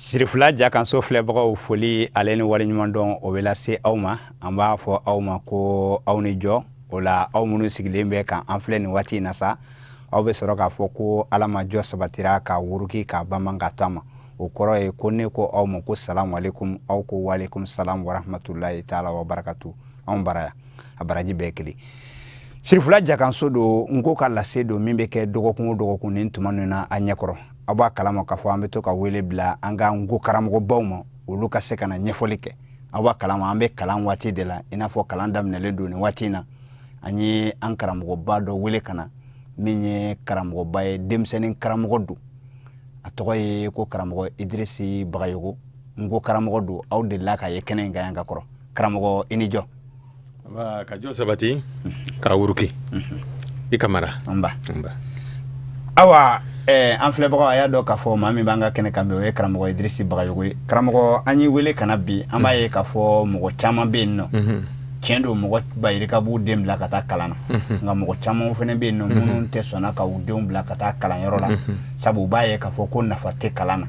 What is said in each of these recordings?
Sirifila jakanso filɛbagaw, foli ale ni waleɲumandɔn, o bɛ lase aw ma. An b'a fɔ aw ma ko aw ni jɔ. O la, aw minnu sigilen bɛ ka an filɛ nin waati in na sa, aw bɛ sɔrɔ k'a fɔ ko Ala ma jɔ sabatira k'a wuruki k'a banban ka to a ma. O kɔrɔ ye ko ne ko aw ma ko salamu aleykum, aw ko walekum salam warahmatulahi taala wa barakatu. Anw bara yan, a baraji bɛɛ kelen. Sirifila jakanso don, n ko ka lase don min bɛ kɛ dɔgɔkun o dɔgɔkun nin tuma ninnu na a ɲɛkɔrɔ. Aw b'a kalama k'a fɔ an bɛ to ka wele bila an ka nko karamɔgɔbaw ma, olu ka se ka na ɲɛfɔli kɛ. Aw b'a kalama, an bɛ kalan waati de la, i n'a fɔ kalan daminɛlen don nin waati in na. An ye an karamɔgɔba dɔ wele ka na, min ye karamɔgɔba ye, denmisɛnnin karamɔgɔ don. A tɔgɔ ye ko karamɔgɔ Idirisi Bagayogo. N ko karamɔgɔ don, aw delila k'a ye kɛnɛ in kan yan ka kɔrɔ. Karamɔgɔ, i ni jɔ. Ka jɔ sabati k'a wuruki i Kamara. Nba. Awa, an filɛbagaw, a y'a dɔn k'a fɔ maa min b'an ka kɛnɛ kan bi, o ye karamɔgɔ Idirisi Bagayogo ye. Karamɔgɔ, an y'i wele ka na bi. An b'a ye k'a fɔ mɔgɔ caman bɛ yen nɔ, tiɲɛ don, mɔgɔ bayirika b'u den bila ka taa kalan na, nka mɔgɔ caman fana bɛ yen nɔ minnu tɛ sɔnna ka u denw bila ka taa kalanyɔrɔ la, sabu u b'a ye k'a fɔ ko nafa tɛ kalan na.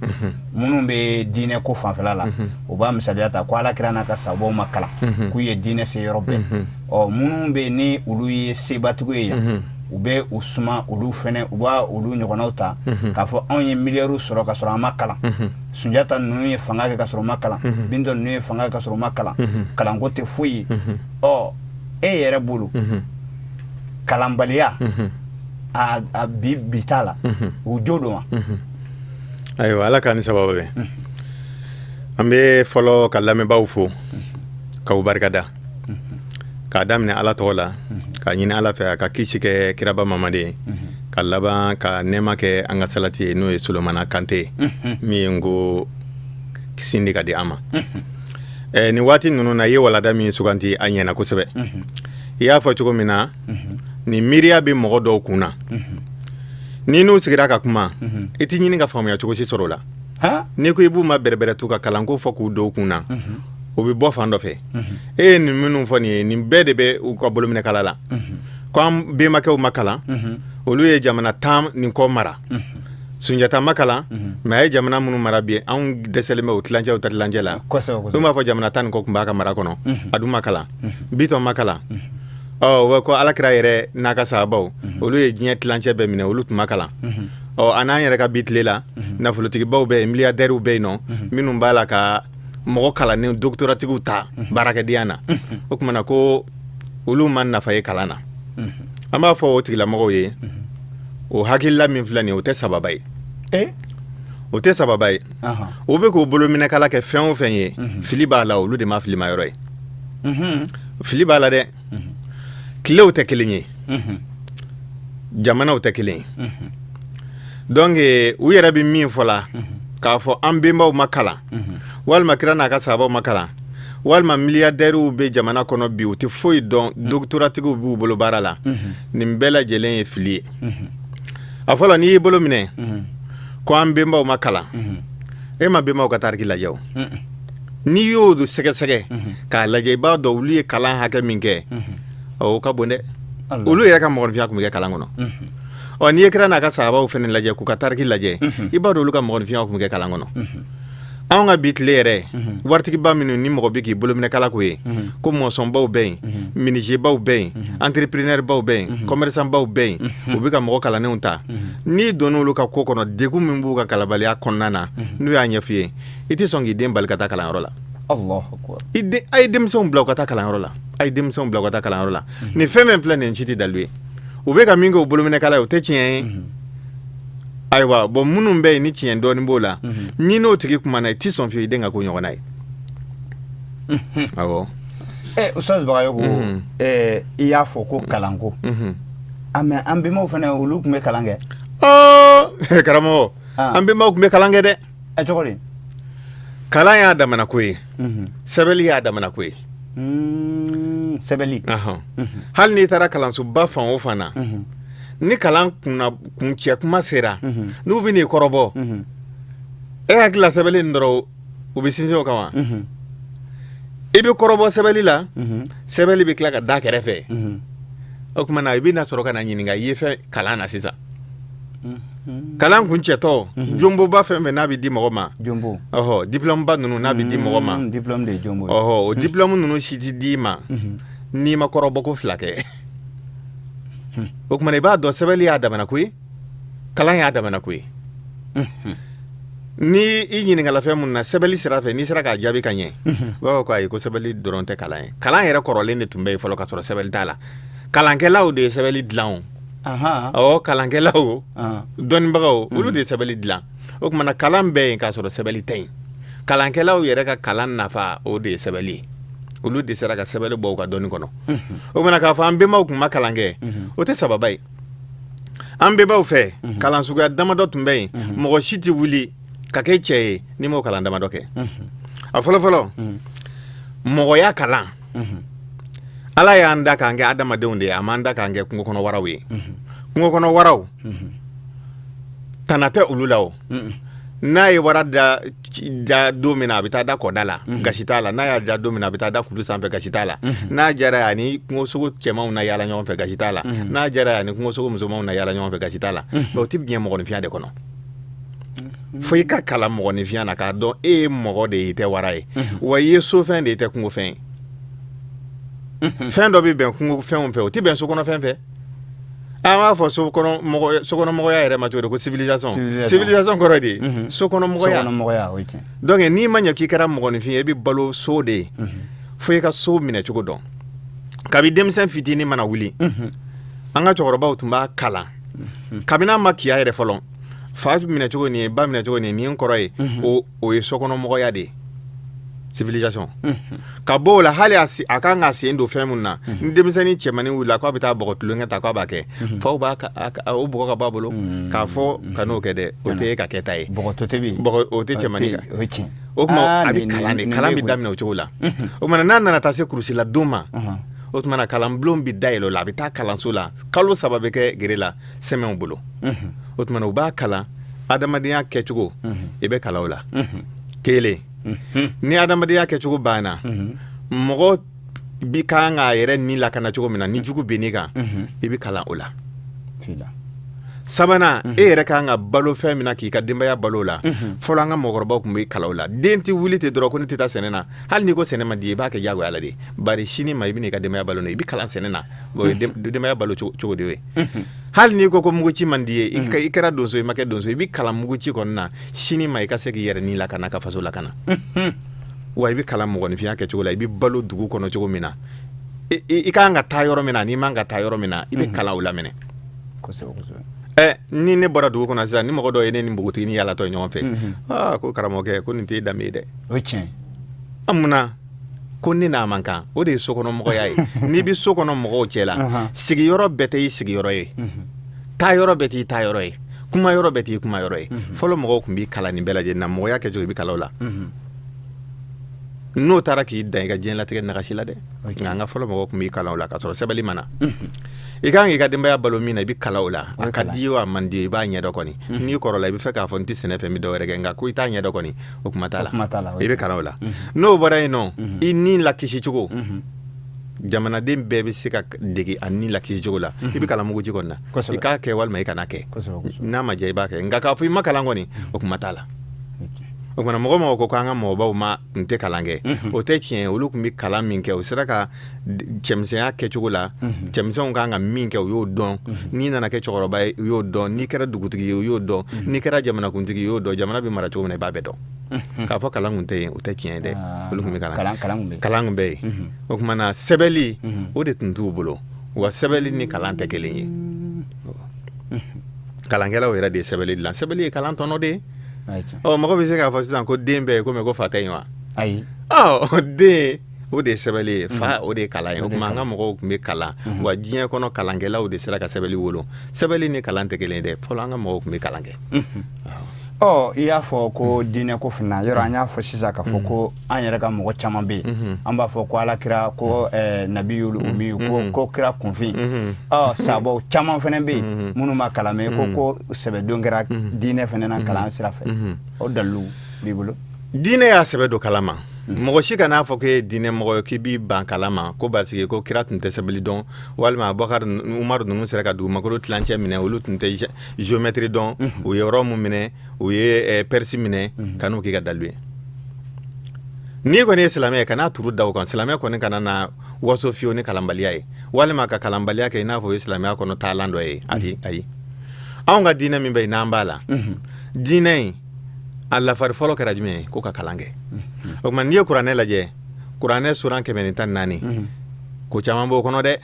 Minnu bɛ diinɛ ko fanfɛla la, u b'a misaliya ta ko Ala kira n'a ka sabaw ma kalan, k'u ye diinɛ se yɔrɔ bɛɛ. Ɔ, minnu bɛ ni olu ye sebatigiw ye yan, u bɛ u suma, olu fana u b'a olu ɲɔgɔnnaw ta k'a fɔ anw ye miliyariw sɔrɔ ka sɔrɔ an ma kalan. Sunjata ninnu ye fanga kɛ ka sɔrɔ u ma kalan, Bintɔ ninnu ye fanga kɛ ka sɔrɔ u ma kalan, kalanko tɛ foyi ye. Ɔ, e yɛrɛ bolo, kalanbaliya a bi bi t'a la, u jo don wa? Ayiwa, Ala k'an ni sababu bɛn. An bɛ fɔlɔ ka lamɛnbaaw fo k'u barikada, k'a daminɛ Ala tɔgɔ la, k'a ɲini Ala fɛ a ka kisi kɛ kiraba Mamadi ye, ka laban ka nɛɛma kɛ an ka salati ye, n'o ye Solomana Kante ye, min ye n ko sindi ka di an ma. Nin waati ninnu na, i ye walada min suganti, a ɲɛna kosɛbɛ. I y'a fɔ cogo min na, nin miiriya bɛ mɔgɔ dɔw kun na. N'i n'u sigira ka kuma, i t'i ɲini ka faamuya cogo si sɔrɔ o la. N'i ko i b'u ma bɛrɛbɛrɛ tu ka kalanko fɔ k'u don u kun na, o bɛ bɔ fan dɔ fɛ. E ye nin minnu fɔ nin ye, nin bɛɛ de bɛ u ka bolominɛkala la, ko an bɛnbakɛw ma kalan, olu ye jamana 10 ni kɔ mara. Sunjata ma kalan, mais a ye jamana minnu mara bi, anw dɛsɛlen bɛ o tilancɛ, o ta tilancɛ la. Dun b'a fɔ jamana 10 ni kɔ tun b'a ka mara kɔnɔ, a dun ma kalan. Bitɔn ma kalan. Ɔ, ko Ala kira yɛrɛ n'a ka sahabaw, olu ye diɲɛ tilancɛ bɛɛ minɛ, olu tun ma kalan. Ɔ, an n'an yɛrɛ ka bi tile la, nafolotigibaw bɛ yen, milliardaires bɛ yen nɔ, minnu b'a la ka mɔgɔ kalannen doctoratigiw ta baarakɛdenya na. O tuma na ko olu ma nafa ye kalan na. An b'a fɔ o tigilamɔgɔw ye, o hakilila min filɛ nin ye, o tɛ sababa ye, o tɛ sababa ye. O bɛ k'o bolominɛkala kɛ fɛn o fɛn ye, fili b'a la. Olu de ma filima yɔrɔ ye, fili b'a la dɛ. Tilew tɛ kelen ye, jamanaw tɛ kelen ye. Donc u yɛrɛ bɛ min fɔ la, k'a fɔ an bɛnbaw ma kalan, walima kira n'a ka sahabaw ma kalan, walima milliardaires bɛ jamana kɔnɔ bi, u tɛ foyi dɔn, doctoratigiw b'u bolo baara la, nin bɛɛ lajɛlen ye fili ye. A fɔlɔ, n'i y'i bolo minɛ ko an bɛnbaw ma kalan, e ma bɛnbaw ka tariki lajɛ. O n'i y'o sɛgɛsɛgɛ k'a lajɛ, i b'a dɔn olu ye kalan hakɛ min kɛ, o ka bon dɛ. Olu yɛrɛ ka mɔgɔninfinya tun bɛ kɛ kalan kɔnɔ. Ɔ, n'i ye kira n'a ka sahabaw fana lajɛ, k'u ka tariki lajɛ, i b'a dɔn olu ka mɔgɔninfinya tun bɛ kɛ kalan kɔnɔ. Anw ka bi tile yɛrɛ, waritigiba minnu ni mɔgɔ bɛ k'i bolominɛkala k'o ye, ko mɔsɔnbaw bɛ yen, menuisierbaw bɛ yen, entrepreneurbaw bɛ yen, commerçantbaw bɛ yen, u bɛ ka mɔgɔ kalannenw ta. N'i donna olu ka ko kɔnɔ, degun min b'u ka kalanbaliya kɔnɔna na, n'u y'a ɲɛf'i ye, i tɛ sɔn k'i den bali ka taa kalanyɔrɔ la. A ye denmisɛnw bila u ka taa kalanyɔrɔ la, a ye denmisɛnw bila u ka taa kalanyɔrɔ la. Nin fɛn fɛn filɛ nin si tɛ dalu ye. U bɛ ka min kɛ u bolominɛkala ye, o tɛ tiɲɛ ye. Ayiwa, bon, minnu bɛ yen ni tiɲɛ dɔɔnin b'o la, n'i n'o tigi kumana, i tɛ sɔn fiyewu i den ka k'o ɲɔgɔnna ye. Awɔ. Ustaz Bagayogo, i y'a fɔ ko kalanko, mais an bɛnbaw fana, olu tun bɛ kalan kɛ. Ɔ, karamɔgɔ, an bɛnbaw tun bɛ kalan kɛ dɛ. Ɛ, cogo di? Kalan y'a damana ko ye, sɛbɛnni y'a damana ko ye. Sɛbɛnni. Hali n'i taara kalansoba fan o fan na, ni kalan kuncɛ kuma sera, n'u bɛ n'i kɔrɔbɔ, e hakili la sɛbɛnni nin dɔrɔn u bɛ sinsin o kan wa? I bɛ kɔrɔbɔ sɛbɛnni la, sɛbɛnni bɛ tila ka da kɛrɛfɛ. O tuma na i bɛ na sɔrɔ ka na ɲininka i ye fɛn kalan na sisan. Kalan kuncɛtɔ, jonboba fɛn fɛn n'a bɛ di mɔgɔ ma, ɔhɔ, diplôme ba ninnu n'a bɛ di mɔgɔ ma, diplôme de ye jonbo ye. Ɔhɔ, o diplôme ninnu si tɛ d'i ma n'i ma kɔrɔbɔko fila kɛ. O tuma i b'a dɔn sɛbɛnni y'a damana ko ye, kalan y'a damana ko ye. Ni i ɲininkala fɛn mun na sɛbɛnni sira fɛ, n'i sera k'a jaabi ka ɲɛ, u b'a fɔ ko ayi, ko sɛbɛnni dɔrɔn tɛ kalan ye. Kalan yɛrɛ kɔrɔlen de tun bɛ yen fɔlɔ ka sɔrɔ sɛbɛnni t'a la. Kalankɛlaw de ye sɛbɛnni dilan o. Awɔ, kalankɛlaw, dɔnnibagaw, olu de ye sɛbɛnni dilan. O tuma na kalan bɛ yen k'a sɔrɔ sɛbɛnni tɛ yen. Kalankɛlaw yɛrɛ ka kalan nafa, o de ye sɛbɛnni ye. Olu de sera ka sɛbɛnni bɔ u ka dɔnni kɔnɔ. O tuma na k'a fɔ an bɛnbaw tun ma kalan kɛ, o tɛ sababa ye. An bɛnbaw fɛ, kalan suguya damadɔ tun bɛ yen. Mɔgɔ si tɛ wuli ka kɛ cɛ ye n'i m'o kalan damadɔ kɛ. A fɔlɔfɔlɔ, mɔgɔya kalan. Ala y'an da k'an kɛ adamadenw de ye, a m'an da k'an kɛ kungo kɔnɔ waraw ye. Kungo kɔnɔ waraw, tana tɛ olu la. O n'a ye wara da da don min na, a bɛ taa da kɔda la, gasi t'a la. N'a y'a da don min na, a bɛ taa da kulu sanfɛ, gasi t'a la. N'a diyara a ni kungosogo cɛmanw na yaala ɲɔgɔn fɛ, gasi t'a la. N'a diyara a ni kungosogo musomanw na yaala ɲɔgɔn fɛ, gasi t'a la. Mais o tɛ diɲɛ mɔgɔninfinya de kɔnɔ. Fo i ka kalan mɔgɔninfinya na k'a dɔn e ye mɔgɔ de ye, i tɛ wara ye, wa i ye sofɛn de ye, i tɛ kungofɛn ye. Fɛn dɔ bɛ bɛn kungo fɛnw fɛ, o tɛ bɛn sokɔnɔfɛn fɛ. An b'a fɔ sokɔnɔmɔgɔya yɛrɛ ma cogo di? Ko civilisation. Civilisation kɔrɔ de ye sokɔnɔmɔgɔya. Donc n'i ma ɲɛ k'i kɛra mɔgɔninfin ye, e bɛ balo so de ye. Fo i ka so minɛ cogo dɔn. Kabi denmisɛn fitinin mana wuli, an ka cɛkɔrɔbaw tun b'a kalan kabini a ma kiya yɛrɛ fɔlɔ. Fa minɛ cogo nin ye, ba minɛ cogo nin ye, nin kɔrɔ ye, o ye sokɔnɔmɔgɔya de ye, civilisation. Ka bɔ o la, hali a kan ka sen don fɛn min na, ni denmisɛnnin cɛmannin wulila k'a bɛ taa bɔgɔ tulonkɛ ta k'a b'a kɛ, faw b'a o bugɔ ka bɔ a bolo k'a fɔ kan'o kɛ dɛ, o tɛ e ka kɛta ye. O tɛ cɛmannin kan. O tuma a bɛ kalan de, kalan bɛ daminɛ o cogo la. O tuma n'a nana taa se kurusila don ma, o tuma na kalanbulon bɛ dayɛlɛ o la, a bɛ taa kalanso la. Kalo 3 bɛ kɛ gere la sɛmɛw bolo. O tuma u b'a kalan adamadenya kɛcogo, i bɛ kalan o la. Kelen, ni adamadenya kɛcogo banna, mɔgɔ bi kan k'a yɛrɛ ni lakana cogo min na ni jugu bɛ kan, i bɛ kalan o la. Sabanan, e yɛrɛ kan ka balo fɛn min na k'i ka denbaya balo la, fɔlɔ an ka mɔgɔkɔrɔbaw tun bɛ kalan o la. Den tɛ wuli ten dɔrɔn ko ne tɛ taa sɛnɛ na. Hali n'i ko sɛnɛ man di, i b'a kɛ jagoya la de, bari sini ma i bɛna i ka denbaya balo, i bɛ kalan sɛnɛ na. O ye denbaya balo cogo de ye. Hali n'i ko ko muguci man di ye, i kɛra donso, i ma kɛ donso, i bɛ kalan muguci kɔnɔna na, sini ma i ka se k'i yɛrɛ ni lakana, ka faso lakana. Wa i bɛ kalan mɔgɔninfinya kɛcogo la, i bɛ balo dugu kɔnɔ cogo min na, i ka kan ka taa yɔrɔ min na, n'i man ka taa yɔrɔ min na, i bɛ kalan o la minɛ. Ɛ, ni ne bɔra dugu kɔnɔ sisan, ni mɔgɔ dɔ ye ne ni npogotiginin yaalatɔ ye ɲɔgɔn fɛ, aa, ko karamɔgɔkɛ, ko nin t'e danbe ye dɛ. O ye tiɲɛ. An munna ko ne n'a man kan? O de ye sokɔnɔmɔgɔya ye. N'i bɛ so kɔnɔ mɔgɔw cɛ la, sigiyɔrɔ bɛɛ tɛ i sigiyɔrɔ ye, taa yɔrɔ bɛɛ t'i taa yɔrɔ ye, kuma yɔrɔ bɛɛ t'i kuma yɔrɔ ye. Fɔlɔ mɔgɔw tun b'i kalan nin bɛɛ lajɛlen na. Mɔgɔya kɛcogo, i bɛ kalan o la. N'o taara k'i dan, i ka diɲɛlatigɛ nagasi la dɛ. Nka an ka fɔlɔ mɔgɔw tun b'i kalan o la k'a sɔrɔ sɛbɛnni ma na. I kan k'i ka denbaya balo min na, i bɛ kalan o la. A ka di o, a man di, i b'a ɲɛdɔn kɔni. N'i kɔrɔla, i bɛ fɛ k'a fɔ n tɛ sɛnɛ fɛ, n bɛ dɔ wɛrɛ kɛ, nka ko i t'a ɲɛdɔn kɔni, o kuma t'a la, i bɛ kalan o la. N'o bɔra yen nɔ, i ni lakisi cogo, jamanaden bɛɛ bɛ se ka dege a ni lakisi cogo la. I bɛ kalan muguci kɔni na, i k'a kɛ walima i kana kɛ. N'a ma diya, i b'a kɛ, nka k'a fɔ i ma kalan kɔni, o kuma t'a la. O tuma mɔgɔ mɔgɔ ko k'an ka mɔgɔbaw ma tun tɛ kalan kɛ, o tɛ tiɲɛ. Olu tun bɛ kalan min kɛ, u sera ka cɛmisɛnya kɛcogo la, cɛmisɛnw kan ka min kɛ, u y'o dɔn. N'i nana kɛ cɛkɔrɔba ye, u y'o dɔn. N'i kɛra dugutigi ye, u y'o dɔn. N'i kɛra jamanakuntigi ye, u y'o dɔn. Jamana bɛ mara cogo min na, i b'a bɛɛ dɔn. K'a fɔ kalan tun tɛ yen, o tɛ tiɲɛ ye dɛ. Olu tun bɛ kalan, kalan tun bɛ yen. O tuma na sɛbɛnni, o de tun t'u bolo. Wa sɛbɛnni ni kalan tɛ kelen ye. Kalankɛlaw yɛrɛ de ye sɛbɛnni dilan. Sɛbɛnni ye kalan tɔnɔ de ye. Ɔ, mɔgɔ bɛ se k'a fɔ sisan ko den bɛɛ ye komi ko fa tɛ yen wa? Ayi. Ɔ, den, o de ye sɛbɛnni ye, fa, o de ye kalan ye. O tuma an ka mɔgɔw tun bɛ kalan. Wa diɲɛ kɔnɔ, kalankɛlaw de sera ka sɛbɛnni wolo. Sɛbɛnni ni kalan tɛ kelen ye dɛ. Fɔlɔ an ka mɔgɔw tun bɛ kalan kɛ. Ɔ, i y'a fɔ ko diinɛ ko fana yɔrɔ, an y'a fɔ sisan k'a fɔ ko an yɛrɛ ka mɔgɔ caman bɛ yen, an b'a fɔ ko ala kira ko nabiyul umi, ko kira kunfin. Ɔ, sabaw caman fana bɛ yen minnu ma kalan, mais ko sɛbɛdon kɛra diinɛ fana na kalan sira fɛ. O dalilu b'i bolo? Diinɛ y'a sɛbɛ don kalan ma. Mɔgɔ si kan'a fɔ k'e ye diinɛ mɔgɔ ye k'i b'i ban kalan ma, ko parce que ko kira tun tɛ sɛbɛnni dɔn, walima Abubakar, Umaru ninnu sera ka dugumakolo tilancɛ minɛ, olu tun tɛ géométrie dɔn, u ye Rɔmu minɛ, u ye Perse minɛ, kan'o k'i ka dalu ye. N'i kɔni ye silamɛ ye, kana turu da o kan. Silamɛ kɔni kana na waso fiyewu ni kalanbaliya ye, walima ka kalanbaliya kɛ i n'a fɔ o ye silamɛya kɔnɔ taalan dɔ ye. Ayi, ayi, anw ka diinɛ min bɛ yen n'an b'a la, diinɛ in a lafari fɔlɔ kɛra jumɛn ye? Ko ka kalan kɛ. O tuma n'i ye kuranɛ lajɛ, kuranɛ suran 114, ko caman b'o kɔnɔ dɛ.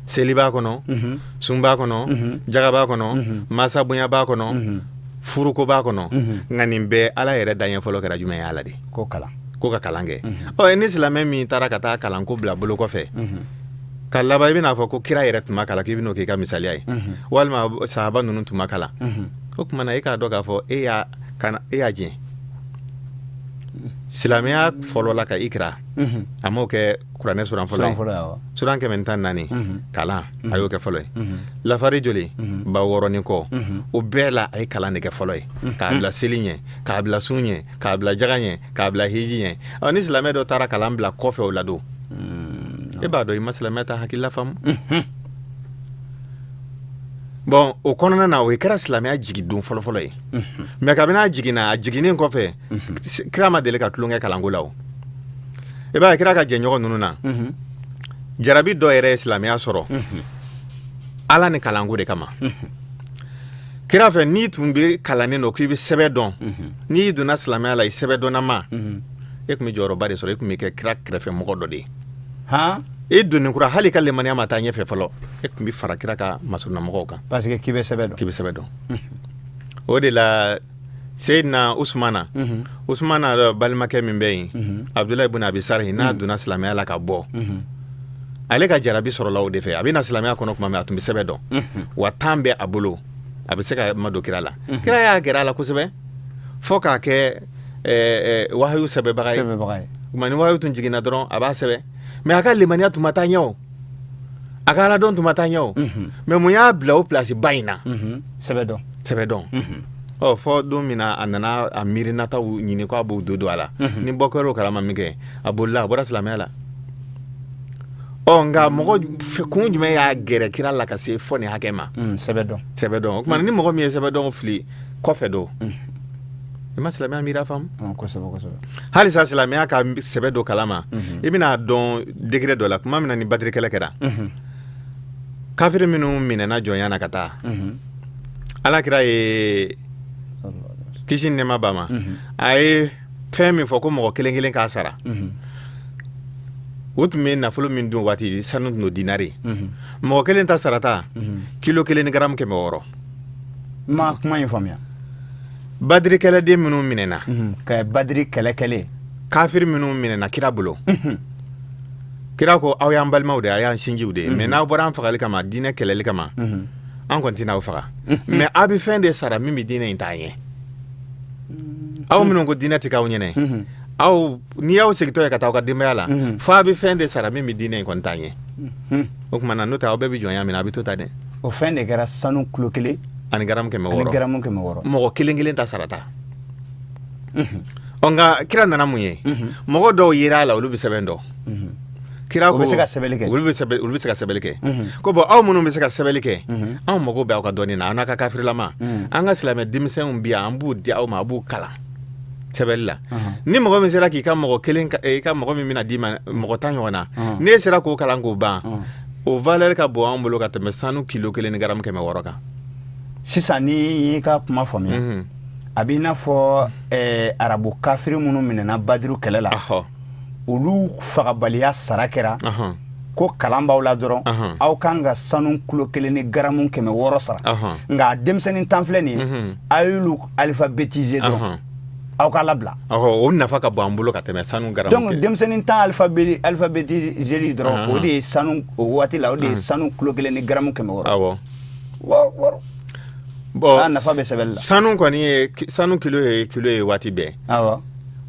Seli b'a kɔnɔ, sun b'a kɔnɔ, jaga b'a kɔnɔ, masa bonya b'a kɔnɔ, furuko b'a kɔnɔ. Nka nin bɛɛ ala yɛrɛ daɲɛ fɔlɔ kɛra jumɛn ye? Ala de ko kalan, ko ka kalan kɛ. Ɔ ni silamɛ min taara ka taa kalanko bila bolo kɔfɛ ka laban, i bɛn'a fɔ ko kira yɛrɛ tun ma kalan, k'i bɛn'o k'i ka misaliya ye, walima sahaba ninnu tun ma kalan, o tuma na e k'a dɔn k'a fɔ e y'a jɛ. Silamɛya fɔlɔla ka ikira, a m'o kɛ kuranɛ suran fɔlɔ ye. Suran 114, kalan, a y'o kɛ fɔlɔ ye. Lafari joli? 6000 ni kɔ. O bɛɛ la a ye kalan de kɛ fɔlɔ ye, k'a bila seli ɲɛ, k'a bila sun ɲɛ, k'a bila jaga ɲɛ, k'a bila hiji ɲɛ. Ɔ ni silamɛ dɔ taara kalan bila kɔfɛ o la don, e b'a dɔn i ma silamɛ ta hakilila faamu. Bon, o kɔnɔna na, o kɛra silamɛya jigin don fɔlɔfɔlɔ ye. Mais kabini a jiginna, a jiginnen kɔfɛ, kira ma deli ka tulonkɛ kalanko la. O i b'a ye kira ka jɛɲɔgɔn ninnu na, jarabi dɔ yɛrɛ ye silamɛya sɔrɔ ala ni kalanko de kama. Kira fɛ, n'i tun bɛ kalannen don, k'i bɛ sɛbɛn dɔn, n'i donna silamɛya la i sɛbɛn dɔnnama, e tun bɛ jɔyɔrɔba de sɔrɔ, e tun bɛ kɛ kira kɛrɛfɛ mɔgɔ dɔ de ye. E donni kura, hali ka limaniya ma taa ɲɛfɛ fɔlɔ, e tun bɛ fara kira ka masurunamɔgɔw kan. Parce que k'i bɛ sɛbɛn dɔn. K'i bɛ sɛbɛn dɔn. O de la Seyidina Usumana, Usumana balimakɛ min bɛ yen, Abudulayi bun Abi Sarihi, n'a donna silamɛya la ka bɔ, ale ka jarabi sɔrɔla o de fɛ. A bɛ na silamɛya kɔnɔ tuma min, a tun bɛ sɛbɛn dɔn, wa temps bɛ a bolo, a bɛ se ka madon kira la. Kira y'a gɛrɛ a la kosɛbɛ fo k'a kɛ wahayu sɛbɛnbaga ye. Tuma ni wahayu tun jiginna dɔrɔn, a b'a sɛbɛn. Mais a ka limaniya tun ma taa ɲɛ o, a ka aladɔn tun ma taa ɲɛ o. Mais mun y'a bila o place ba in na? Sɛbɛn dɔn. Sɛbɛn dɔn. Ɔ fɔ don min na a nana a miirinataw ɲini k'a b'o don a la, ni bɔ kɛra o kalama min kɛ, a bolila, a bɔra silamɛya la. Ɔ nka mɔgɔ kun jumɛn y'a gɛrɛ kira la ka se fɔ nin hakɛ ma? Sɛbɛn dɔn. Sɛbɛn dɔn. O tuma ni mɔgɔ min ye sɛbɛn dɔn fili kɔfɛ don, i ma silamɛya miiri faamu. Halisa silamɛya ka sɛbɛ don kalan ma, i bɛna dɔn degré dɔ la. Tuma min na ni Badiri kɛlɛ kɛra, kafiri minnu minɛna jɔnya na ka taa, ala kira ye, kisi ni nɛɛma b'a ma, a ye fɛn min fɔ ko mɔgɔ kelen kelen k'a sara, o tun bɛ nafolo min dun waati, sanu tun don, dinari, mɔgɔ kelen ta sarata kilo 1 ni garamu 600. N ma kuma in faamuya. Badiri kɛlɛden minnu minɛna, ka Badiri kɛlɛ kɛlen, kafiri minnu minɛna kira bolo, kira ko aw y'an balimaw de ye, a y'an sinjiw de ye, mais n'aw bɔra an fagali kama, diinɛ kɛlɛli kama, an kɔni tɛna aw faga, mais aw bɛ fɛn de sara min bɛ diinɛ in taa ɲɛ. Aw minnu ko diinɛ tɛ k'aw ɲɛnɛ, aw n'i y'aw segintɔ ye ka taa aw ka denbaya la, fo aw bɛ fɛn de sara min bɛ diinɛ in kɔni taa ɲɛ. O tuma na n'o tɛ, aw bɛɛ bɛ jɔnya min na, a bɛ to ta dɛ. O fɛn de kɛra sanu kilo 1 ani garamu 600. Ani garamu 600. Mɔgɔ kelen kelen ta sarata. Ɔ nka kira nana mun ye? Mɔgɔ dɔw yera a la, olu bɛ sɛbɛn dɔn. Kira ko bɛ se ka sɛbɛnni kɛ. Olu bɛ se ka sɛbɛnni kɛ. Ko bon, aw minnu bɛ se ka sɛbɛnni kɛ, anw mago bɛ aw ka dɔnni na. An n'a ka kafirilama, an ka silamɛ denmisɛnw bi yan, an b'u di aw ma, a b'u kalan sɛbɛnni la. Ni mɔgɔ min sera k'i ka mɔgɔ kelen, i ka mɔgɔ min bɛna d'i ma, mɔgɔ 10 ɲɔgɔn na, n'e sera k'o kalan k'o ban, o valeur ka bon an bolo ka tɛmɛ sanu kilo 1 ni garamu 600 kan. Sisan ni y'i ka kuma faamuya, a b'i n'a fɔ arabu kafiri minnu minɛna Badiru kɛlɛ la, olu fagabaliya sara kɛra ko kalan b'aw la dɔrɔn, aw kan ka sanu kilo 1 ni garamu 600 sara. Nka denmisɛnnin 10 filɛ nin ye, a y'olu alphabétiser dɔrɔn, aw k'a labila. O nafa ka bon an bolo ka tɛmɛ sanu garamu. Donc denmisɛnnin 10 alphabétiseli dɔrɔn, o de ye sanu, o waati la, o de ye sanu kilo 1 ni garamu 600. Awɔ. Bon, a nafa bɛ sɛbɛnni la. Sanu kɔni ye sanu kilo ye, kilo ye waati bɛɛ.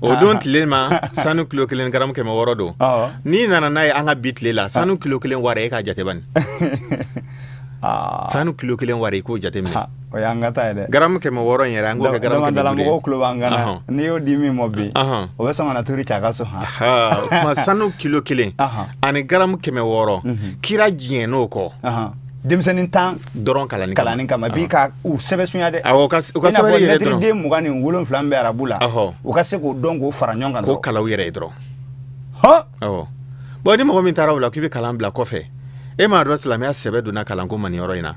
O don tile ma, sanu kilo 1 garamu 600 don. N'i nana n'a ye an ka bi tile la, sanu kilo 1 wari, e k'a jate bani. Sanu kilo kelen wari, i k'o jateminɛ. O y'an ka ta ye dɛ. Garamu 600 in yɛrɛ, an k'o kɛ garamu 500 ye. Mɔgɔw tulo b'an kan na, n'i y'o di min ma bi, o bɛ sɔn ka na turu ci a ka so. O tuma sanu kilo kelen ani garamu 600, kira diɲɛ n'o kɔ. Denmisɛnnin 10 dɔrɔn kalanni. Kalanni kama bi, ka u sɛbɛnsunya dɛ. Awɔ, u ka sɛbɛnni yɛrɛ dɔrɔn. Mɛtiriden 27 bɛ arabu la, u ka se k'o dɔn k'o fara ɲɔgɔn kan. K'o kalan u yɛrɛ ye dɔrɔn. Awɔ, bon, ni mɔgɔ min taara o la k'i bɛ kalan bila kɔfɛ, e m'a dɔn silamɛya sɛbɛ donna kalanko ma nin yɔrɔ in na.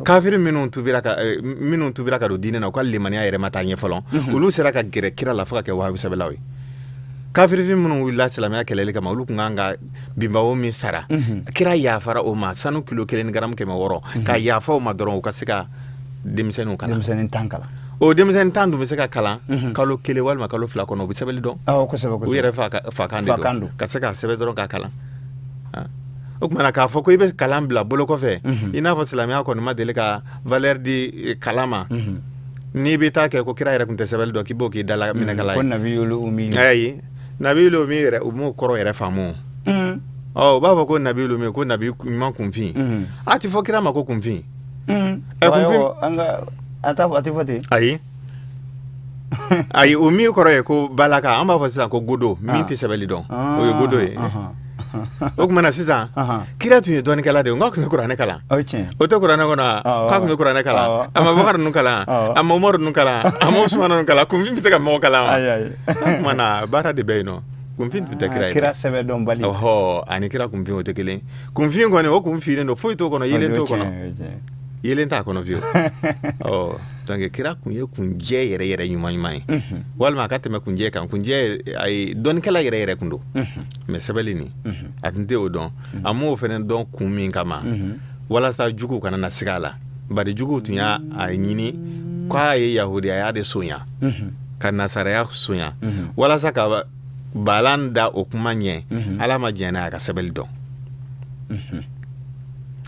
Kafiri minnu tubira ka don diinɛ na, u ka limaniya yɛrɛ ma taa ɲɛ fɔlɔ, olu sera ka gɛrɛ kira la fo ka kɛ wahayu sɛbɛlaw ye. Kafirifin minnu wulila silamɛya kɛlɛli kama, olu tun kan ka binbawo min sara, kira yafara o ma. Sanu kilo kelen ni garamu 600, ka yafa o ma dɔrɔn, u ka se ka denmisɛnninw kalan. Denmisɛnnin 10 kalan. O denmisɛnnin 10 dun bɛ se ka kalan kalo kelen walima kalo 2 kɔnɔ, u bɛ sɛbɛnni dɔn. U yɛrɛ fa kan de don, ka se k'a sɛbɛn dɔrɔn k'a kalan. O tuma na, k'a fɔ ko i bɛ kalan bila bolo kɔfɛ, i n'a fɔ silamɛya kɔni ma deli ka valeur di kalan ma, n'i bɛ taa kɛ ko kira yɛrɛ tun tɛ sɛbɛnni dɔn, k'i b'o k'i dala minɛ kala ye. Ko nabiyul umi. Ayi, nabiyul umi yɛrɛ, u m'o kɔrɔ yɛrɛ faamu. Ɔ, u b'a fɔ ko nabiyul umi, ko nabi ɲuman kunfin. A tɛ fɔ kira ma ko kunfin. Kunfin, a t'a a tɛ fɔ ten. Ayi, o min kɔrɔ ye ko balaka, an b'a fɔ sisan ko godo min tɛ sɛbɛnni dɔn, o ye godo ye. O tuma na sisan, kira tun ye dɔnnikɛla de ye, n k'a tun bɛ kuranɛ kalan. O tɛ kuranɛ kɔnɔ k'a tun bɛ kuranɛ kalan? A ma Bakari ninnu kalan, a ma Umaru ninnu kalan, a ma Usumana ninnu kalan. Kunfin bɛ se ka mɔgɔ kalan wa? O tuma na, baara de bɛ yen nɔ. Kunfin tun tɛ kira ye. Kira sɛbɛn dɔnbali. Ɔhɔ, ani kira kunfin, o tɛ kelen. Kunfin kɔni, o kun finnen don, foyi t'o kɔnɔ, yelen t'o kɔnɔ, yelen t'a kɔnɔ fiyewu. Ɔ, donc kira kun ye kunjɛ yɛrɛ yɛrɛ ɲuman ɲuman ye, walima a ka tɛmɛ kunjɛ kan. Kunjɛ, a ye dɔnnikɛla yɛrɛ yɛrɛ kun don, mais sɛbɛnni nin, a tun tɛ o dɔn. A m'o fana dɔn kun min kama, walasa juguw kana na siga a la, bari juguw tun y'a ɲini k'a ye yahudiyaya de sonya ka nasaraya sonya, walasa ka balan da o kuma ɲɛ. Ala ma diɲɛ n'a ye a ka sɛbɛnni dɔn.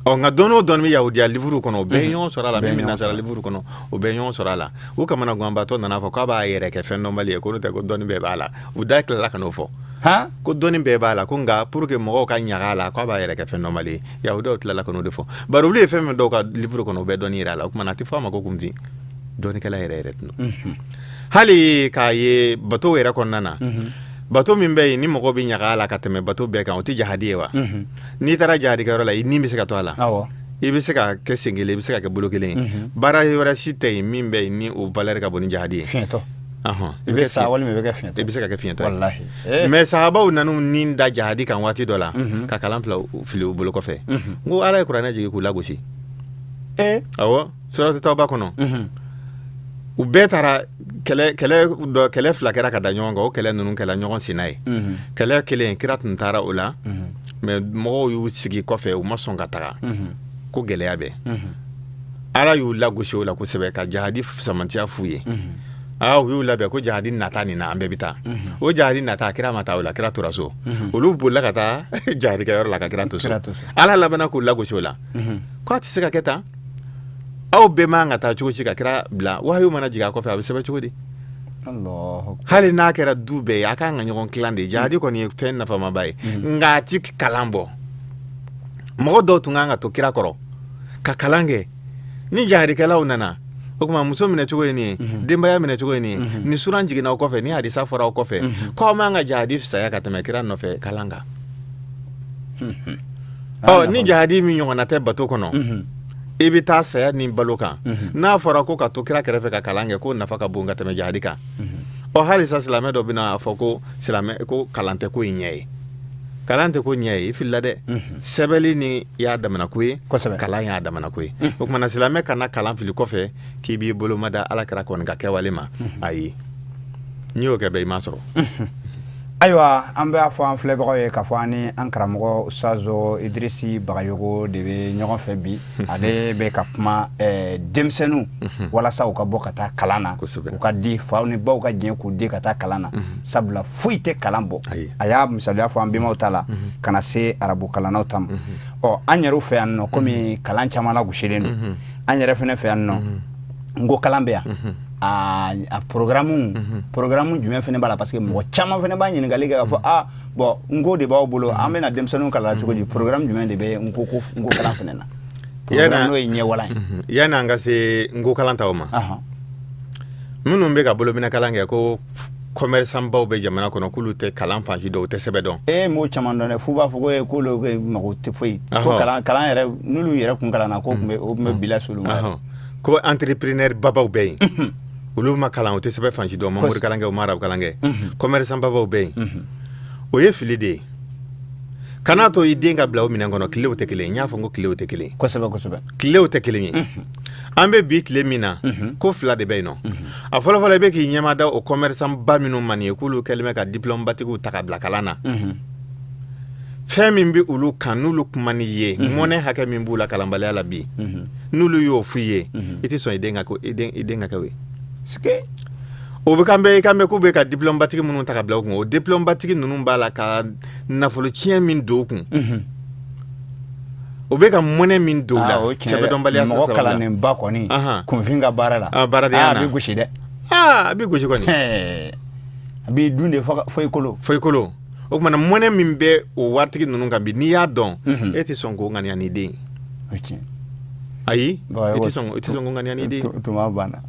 Ɔ, nka dɔnni o dɔnni bɛ yahudiya livre kɔnɔ, o bɛɛ ye ɲɔgɔn sɔrɔ a la. Min bɛ nasara livre kɔnɔ, o bɛɛ ye ɲɔgɔn sɔrɔ a la. U kamana ganbatɔ nana fɔ k'a b'a yɛrɛ kɛ fɛn dɔnbali ye, ko n'o tɛ ko dɔnni bɛɛ b'a la. U da tilala ka n'o fɔ ko dɔnni bɛɛ b'a la, ko nka pour que mɔgɔw ka ɲaga a la, k'a b'a yɛrɛ kɛ fɛn dɔnbali ye. Yahudiyaw tilala ka n'o de fɔ, bari olu ye fɛn fɛn dɔw ka livre kɔnɔ, o bɛɛ dɔnni yɛrɛ a la. O tuma na, a tɛ fɔ a ma ko kunfin. Dɔnnikɛla yɛrɛ yɛrɛ tun don. Hali k'a ye bato yɛrɛ kɔnɔna na, bato min bɛ yen ni mɔgɔ bɛ ɲaga a la ka tɛmɛ bato bɛɛ kan, o tɛ jahadi ye wa? N'i taara jahadikɛyɔrɔ la, i ni bɛ se ka to a la, i bɛ se ka kɛ sen kelen, i bɛ se ka kɛ bolo kelen ye. Baara wɛrɛ si tɛ yen min bɛ yen ni o valeur ka bon ni jahadi ye. I bɛ sa walima i bɛ kɛ fiɲɛtɔ. I bɛ se ka kɛ fiɲɛtɔ ye. Mais sahabaw nan'u ni da jahadi kan waati dɔ la, ka kalan fili u bolo kɔfɛ, n ko Ala ye kuranɛ jigin k'u lagosi. Awɔ, suratu Tawba kɔnɔ, u bɛɛ taara kɛlɛ dɔ, kɛlɛ fila kɛra ka da ɲɔgɔn kan. O kɛlɛ ninnu kɛla ɲɔgɔn senna ye. Kɛlɛ kelen, kira tun taara o la, mais mɔgɔw y'u sigi kɔfɛ, u ma sɔn ka taga, ko gɛlɛya bɛ. Ala y'u lagosi o la kosɛbɛ, ka jahadi samantiya f'u ye. Aa, u y'u labɛn ko jahadi nata nin na, an bɛɛ bɛ taa. O jahadi nata, kira ma taa o la, kira tora so. Olu bolila ka taa jahadikɛyɔrɔ la ka kira to so. Ala labanna k'u lagosi o la k'a tɛ se ka kɛ tan, aw bɛɛ man ka taa cogo si ka kira bila. Wahayu mana jigin a kɔfɛ, a bɛ sɛbɛn cogo di? Hali n'a kɛra du bɛɛ ye, a kan ka ɲɔgɔn tilan de. Jahadi kɔni ye fɛn nafamaba ye, nka a ti kalan bɔ. Mɔgɔ dɔw tun kan ka to kira kɔrɔ ka kalan kɛ. Ni jahadikɛlaw nana, o tuma muso minɛ cogo ye nin ye, denbaya minɛ cogo ye nin ye, ni suran jiginna o kɔfɛ, ni hadisa fɔra o kɔfɛ, ko aw man ka jahadi fisaya ka tɛmɛ kira nɔfɛ kalan kan. Ɔ, ni jahadi min ɲɔgɔnna tɛ bato kɔnɔ, i bɛ taa saya ni balo kan, n'a fɔra ko ka to kira kɛrɛfɛ ka kalan kɛ, ko nafa ka bon ka tɛmɛ jahadi kan. Ɔ, halisa silamɛ dɔ bɛna a fɔ ko silamɛ ko kalan tɛ ko in ɲɛ ye, kalan tɛ ko ɲɛ ye. I filila dɛ. Sɛbɛnni ni y'a damana ko ye, kalan y'a damana ko ye. O tuma na, silamɛ kana kalan fili kɔfɛ k'i b'i boloma da ala kira kɔni ka kɛwale ma. Ayi, n'i y'o kɛ bɛɛ, i m'a sɔrɔ. Ayiwa, an b'a fɔ an filɛbagaw ye k'a fɔ an ni an karamɔgɔ Ustaz Idirisi Bagayogo de bɛ ɲɔgɔn fɛ bi. Ale bɛ ka kuma denmisɛnninw walasa u ka bɔ ka taa kalan na, u ka di faw ni baw ka jɛ k'u di ka taa kalan na, sabula foyi tɛ kalan bɔ. A y'a misaliya fɔ an bɛnbaw ta la ka na se arabu kalannaw ta ma. Ɔ, an yɛrɛ fɛ yan nɔ, komi kalan caman lagosilen don an yɛrɛ fana fɛ yan nɔ, n ko kalan bɛ yan. A programme, programme jumɛn fana b'a la? Parce que mɔgɔ caman fana b'a ɲininkali kɛ k'a fɔ: ah bon, nko de b'aw bolo, an bɛna denmisɛnninw kalan cogo di? Programme jumɛn de bɛ nko ko nko kalan fana na? Programme n'o ye ɲɛwalan ye. Yanni an ka se nko kalan taw ma, minnu bɛ ka bolominɛ kalan kɛ ko commerçant baw bɛ jamana kɔnɔ, k'olu tɛ kalan fan si dɔn, u tɛ sɛbɛn dɔn. E m'o caman dɔn dɛ, f'u b'a fɔ ko k'olu mago tɛ foyi ko kalan yɛrɛ, n'olu yɛrɛ kun kalanna, ko tun bɛ o tun bɛ bila s'olu ma. Ko entrepreneur babaw bɛ yen, olu ma kalan, u tɛ sɛbɛn fan si dɔn, u ma mori kalan kɛ, u ma arabu kalan kɛ, commerçant babaw bɛ yen. O ye fili de ye. Kan'a to i den ka bila o minɛn kɔnɔ. Tilew tɛ kelen ye. N y'a fɔ ko tilew tɛ kelen ye. Kosɛbɛ kosɛbɛ. Tilew tɛ kelen ye. An bɛ bi tile min na, ko fila de bɛ yen nɔ. A fɔlɔfɔlɔ, i bɛ k'i ɲɛma da o commerçant ba minnu ma nin ye, k'olu kɛlen bɛ ka diplôme batigiw ta ka bila kalan na. Fɛn min bɛ olu kan, n'olu kuma n'i ye, mɔnɛ hakɛ min b'u la kalanbaliya la bi, n'olu y'o f'i ye, i tɛ sɔn i den ka ko i den ka kɛ o ye. O bɛ kan bɛ i kan bɛ k'u bɛ ka diplôme batigi minnu ta ka bila u kun, o diplôme batigi ninnu b'a la ka nafolo tiɲɛ min don u kun, o bɛ ka mɔnɛ min don u la sɛbɛdɔnbaliya. Mɔgɔ kalannenba kɔni, kunfin ka baara la, baaradenya na, a bɛ gosi dɛ. Aa, a bɛ gosi kɔni. A b'i dun de fo i kolo. Fo i kolo. O tuma na, mɔnɛ min bɛ o waritigi ninnu kan bi, n'i y'a dɔn, e tɛ sɔn k'o ŋaniya n'i den ye. Ayi, i tɛ sɔn k'o ŋaniya n'i den. Tuma banna.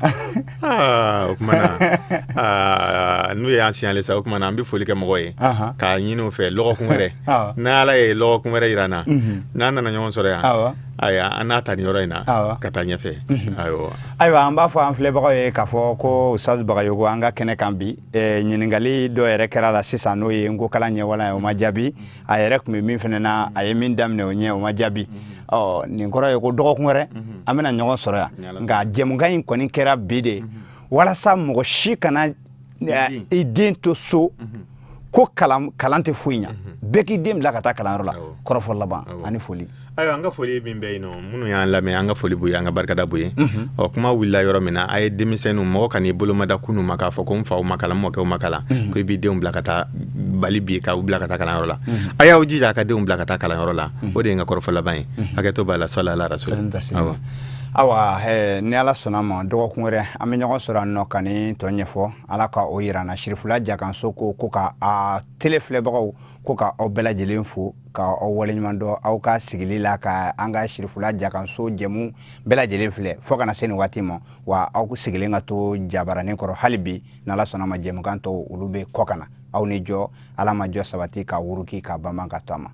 Aa, o tuma na, n'u y'an signalé sa, o tuma na an bɛ foli kɛ mɔgɔ ye k'a ɲini u fɛ lɔgɔkun wɛrɛ, n'Ala ye lɔgɔkun wɛrɛ yira an na, n'an nana ɲɔgɔn sɔrɔ yan, ayiwa, an n'a ta nin yɔrɔ in na ka taa ɲɛfɛ, ayiwa. Ayiwa, an b'a fɔ an filɛbagaw ye k'a fɔ ko Ustaz Bagayogo an ka kɛnɛ kan bi. Ɲininkali dɔ yɛrɛ kɛra la sisan, n'o ye nko kalan ɲɛwalan ye, o ma jaabi. A yɛrɛ tun bɛ min fana na, a ye min daminɛ o ɲɛ, o ma jaabi. Ɔ, nin kɔrɔ ye ko dɔgɔkun wɛrɛ an bɛna ɲɔgɔn sɔrɔ yan. Nka jɛmukan in kɔni kɛra bi de walasa mɔgɔ si kana i den to so ko kalan kalan tɛ foyi ɲa. Bɛɛ k'i den bila ka taa kalanyɔrɔ la. Kɔrɔfɔ laban ani foli. Ayiwa, an ka foli min bɛ yen nɔ, minnu y'an lamɛn, an ka foli b'u ye, an ka barikada b'u ye. Ɔ, kuma wulila yɔrɔ min na, a ye denmisɛnninw, mɔgɔ kan'i bolomada kunun ma k'a fɔ ko n faw ma kalan, n mɔkɛw ma kalan, ko i b'i denw bila ka taa bali bi k'u bila ka taa kalanyɔrɔ la. A y'aw jija a ka denw bila ka taa kalanyɔrɔ la. O de ye n ka kɔrɔfɔ laban ye. Hakɛto b'a la, sɔli ala rasul. Awa, ni Ala sɔnna ma, dɔgɔkun wɛrɛ an bɛ ɲɔgɔn sɔrɔ yan nɔ ka nin tɔ ɲɛfɔ. Ala ka o yira n na. Sirifula Jakanso ko ka a télé filɛbagaw ko ka aw bɛɛ lajɛlen fo, ka aw waleɲuman dɔn aw ka sigili la ka an ka Sirifula Jakanso jɛmu bɛɛ lajɛlen filɛ fo kana se nin waati ma. Wa aw sigilen ka to jabaranin kɔrɔ hali bi, n'Ala sɔnna ma, jɛmukan tɔw olu bɛ kɔ ka na. Aw ni jɔ, Ala ma jɔ sabati ka wuruki ka banban ka to a ma.